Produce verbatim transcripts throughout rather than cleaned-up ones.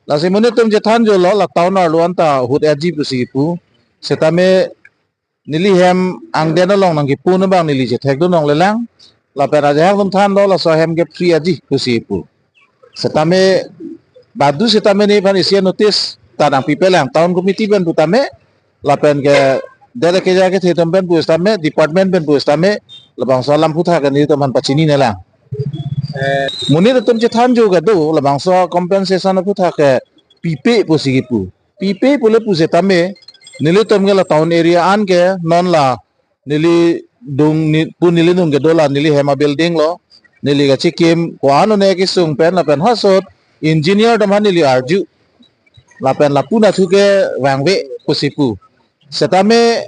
Lasi monit atum chethan jolo la town arlo anta ahut etji pusi kipu. Setame neli hem angden along nangkipu abang neli chethekdun longle lang. Lapen ajahak atum thanlo laso ahem ke free etji pusi kipu. Setame badu setame nephan isi notice ta nangpipe lang town committee pen putame lapen ke dere keja kethe atum pen pusitame department pen pusitame labangso alam aphuthak ke nelitum aphan pachinine lang. Eh, monit atum chethan jo kedo labangso compensation aphuthak ke pipe pusi kipu. Pipe pule pusetame nelitum ke la town area an ke non la neli dung ni, pu neli dung kedo la neli hem abuilding lo, neli kachikim ko-an one kesung pen lapen hasot engineer atum aphan neli arju lapen lapu nathu ke vangve pusi pu. Setame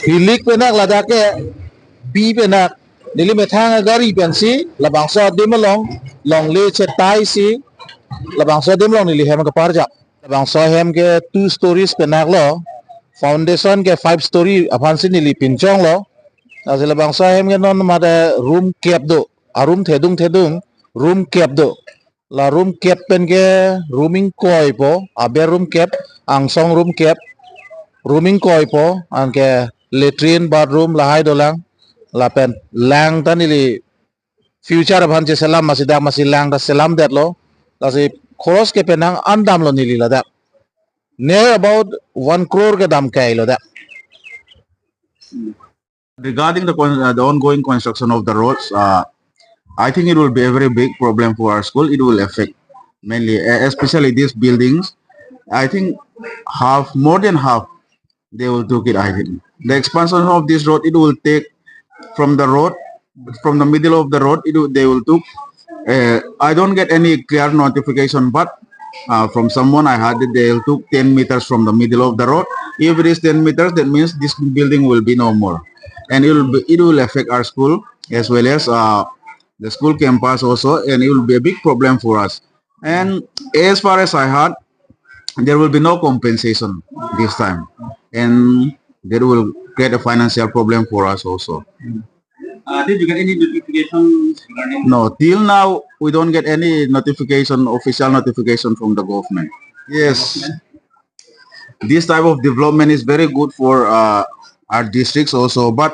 hilik penak ladak ke bi penak neli methang agari pensi labangso adim along longle chetai si labangso adim along neli hem kaparjap. Labangso ahem ke two stories penak lo, foundation ke five story aphansi neli pinchong lo. Lasi labangso ahem ke non mate room kep do, aroom thedung thedung room kep do. La room kep pen ke room ingkoi po, aber room kep, angsong room kep, room ingkoi po, anke latrine, bathroom lahai dolang, lapen lang ta neli future aphan cheselam masi dak masi lang ta selamdetlo, lasi khoros ke penang an damlo neli ladak. Near about one crore ke dam kailo dak. Regarding the con-, uh, the ongoing construction of the roads, uh, I think it will be a very big problem for our school. It will affect mainly, e- especially these buildings. I think half, more than half, they will took it. I think the expansion of this road, it will take from the road, from the middle of the road, it will, they will took. Uh, I don't get any clear notification, but uh, from someone I heard that they will took ten meters from the middle of the road. If it is ten meters, that means this building will be no more, and it will be, it will affect our school as well as uh, the school campus also, and it will be a big problem for us. And as far as I heard, there will be no compensation this time, and that will create a financial problem for us also. Uh, did you get any notifications regarding? No, till now we don't get any notification, official notification from the government. Yes, this type of development is very good for uh, our districts also. But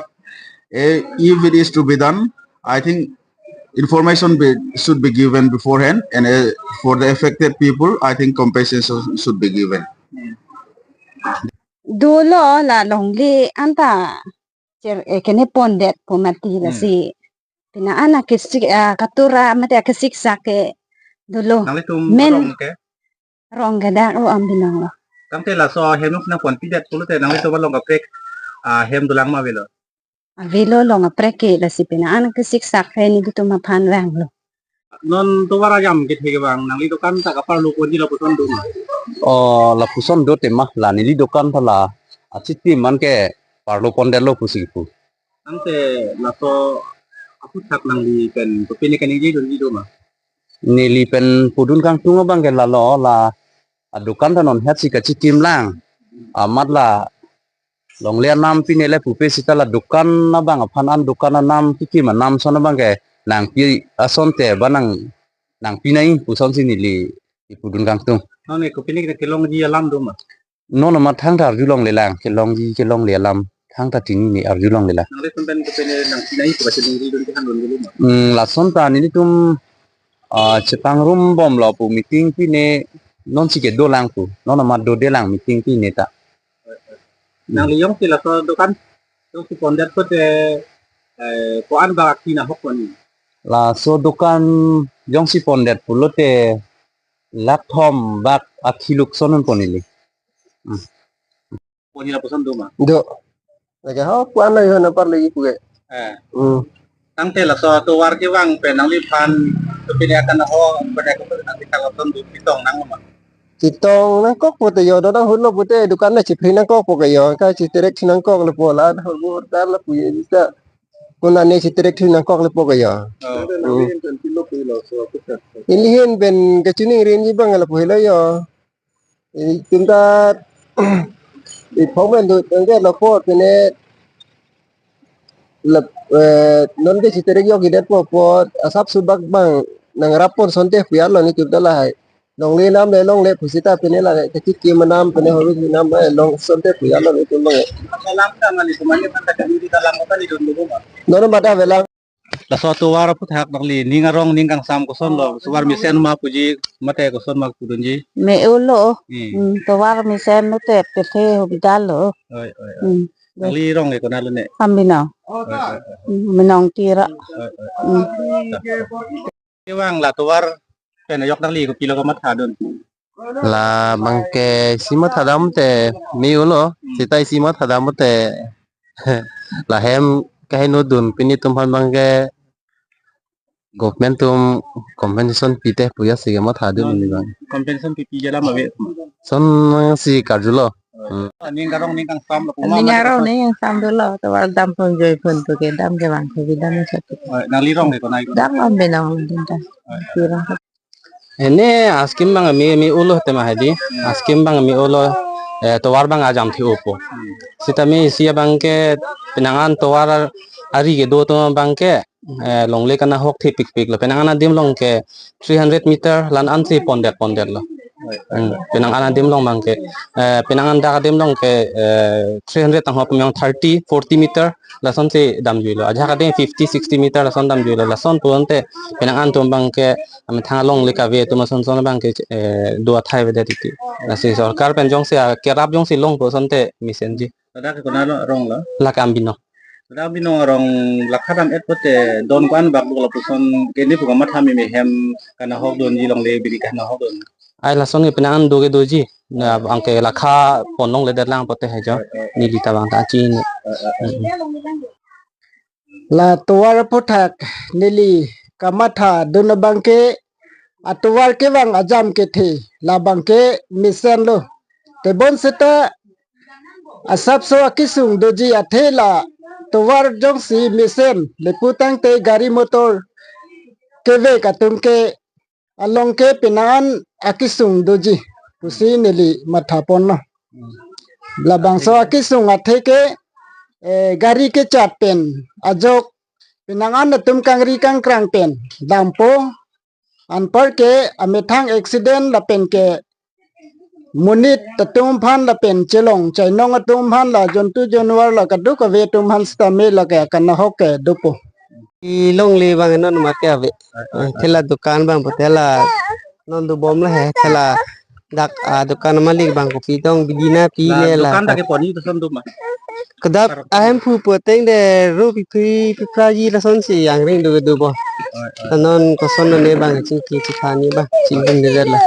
uh, if it is to be done, I think information be, should be given beforehand, and uh, for the affected people, I think compensation should be given. Dolo la longle anta cher eh, kene pondet po mati la Hmm. si. Pina ana kesik ah, katura mati akesik sak ke dolo. Nanglitum Men- rong ke? Rong ke dak o am binong lo. Tangte laso hem nang ponpidet pulote nanglitum along kaprek ah, hem dolang ma avelo. Avelo long aprek ke la si pina ana kesik sak ke nelitum aphan vanglo. Non tovar ajam kethe ke bang nangli dokan ta kaparlo ponji lapuson do ma? Oh, lapuson do tema la neli dokan ta la achitim an ke parlo pondetlo pusi pu. Tangte laso aphuthak nangli pen kopine kaningje dunji do ma? Neli pen pudun kangtung abang ke lalo la adokan ta non het si kachikim lang. Amat la longle anam pine le pupe sita la dokan abang aphan an dokan anam kikim anam ason abang ke nangpi asonte ba nang nangpi nai puson si neli ipudun kangtung. Nang ne kopine kita kelongji alam do ma? Non amat thangta arju longlelang kelongji kelongle alam thangta tini ni arju longlelang. Nanglitum pen kopine nangpi nai pu ba chiningri dun kehan dun dulu ma? Hmm, lason ta nelitum ah, chepangrum bomlo pu meeting pine non si kedolang pu. Non amat dodelang meeting pine ta. Nangli jongsi laso dokan jongsi pondet pulote eh, ko-an bak akhi nahok pon? Laso dokan jongsi pondet pulote lakh thom bak akhi lukson un pon ili. Hmm. Pon hila puson do ma? Do. Lake ho puan lagi ho napar lagi puke. Eh. Hmm. Tangte laso tovar kevang pen nangliphan kopine akan ho pada ko nangli kalason do pitong nang ma? Pitong nangkok pute yo, dodang hulo pute dokan na chipri nangkok puke yo, ka chiterek nangkok le pola, hurbu hurtar le puye bisa. Kuna ne chiterek nangkok le puke yo. Oh. Hmm. Ilihin pen kachiningri ni bang le puhilo yo. Itum ta iphong men tu tengke lo pot pine lep eh, non ke chiterek yok idet po pot asap subak bang nangrap pon sonte puyar lo ni itum ta lahai. Longle nam le longle pusita pine la kachiki manam pine hobi nam, eh, long sonte puya lo itu mang. Kalam ka ngali kumani kan kami di kalam kota di dun dulu, Pak. Nono mata belang. Laso tovar aphuthak nangli ning arong ning kangsam koson lo, tovar mesen ma puji mate koson ma pudunji. Me-olo. Hmm. Hmm, tovar mesen mate pethe hobida lo. Oi, oi, oi. Hmm. Nangli rong ke konat lo ne? Ambinong. Oi, oi, oi. Hmm, Binong Tira. Oi, oi. Hmm. Kevang la tovar pen ajok nangli kopilo kamathadun? Labang ke isi mathadam te me-olo, seta isi mathadam te lahem kaheno dun pini atum aphan abang ke government atum compensation pite puya si kamathadun ni bang. Compensation pipi jala ma ave? Lason si karjulo. Hmm. Ning arong ning kangsam lo, puma ning ma arong ning kangsam dolo, tovar dam pon joi pon tu ke dam ke bang ke bidam satu. Oh, nangli rong ke konat? Dam Ambinong lo dinta. Oh, iya. Kurang. Ene askim abang me-olo tema hadi. Askim abang me-olo, eh, tovar abang ajam thi-opo. Seta me isi abang ke penang an tovar ari kedo atum abang ke, eh, longle kanahok thepikpik lo. Penang an adim along ke three hundred meter la-an si pondet pondet lo. Hmm, penang an adim along abang ke, eh, penang an dak adim along ke, eh, three hundred tangho pemyong thirty, forty meter lason si damjuilo. Ajahak adim fifty, sixty meter lason damjuilo. Lason pulote penang an atum abang ke amethang alongle kave atum ason son abang ke, eh, do athai avedet titi. Lasi sorkar pen jongsi akerap jongsi longpo asonte mesenji. Ladak ke konat arong lo? Lake Ambinong. Ladak Ambinong arong lakha dam-et pote don ko-an bak dok lapuson ke ne pu kamatha meme hem kanahok dunji longle biri kanahok dun? Ai lason ke penang an do ke doji. Na abang ke lakha pon longledet lang pote hejo. Neli ta abang ta chini. La tovar aphuthak neli kamathadun abang ke atovar kevang ajam kethe labang ke mesen lo. Tebon seta asapso akisung doji athe la tovar jongsi mesen lepu tangte gari motor kevek atum ke along ke penang an akisung doji pusi neli matha ponlo. Labangso akisung athe ke, eh, gari kechat pen ajok penang an atum kangri kangkrang pen dampo. Anparke amethang accident lapen ke monit atum aphan lapen chelong chainong atum aphan la jontu jonwar la kadokave atum aphan sitame lake kanahok ke dopo. Ke longle abang non mat ke ave. Thela dukan abang pote la non dobom la he, thela dak, ah, dukan malik abang kopi tong bidi na pi la ne la. Dukan dak ke poni to son do ma? Kedap ahem phu poteng de ro pi phi pi phraji lason si angring do do bo. Non koson ne abang chingki chithani abang chingki de la.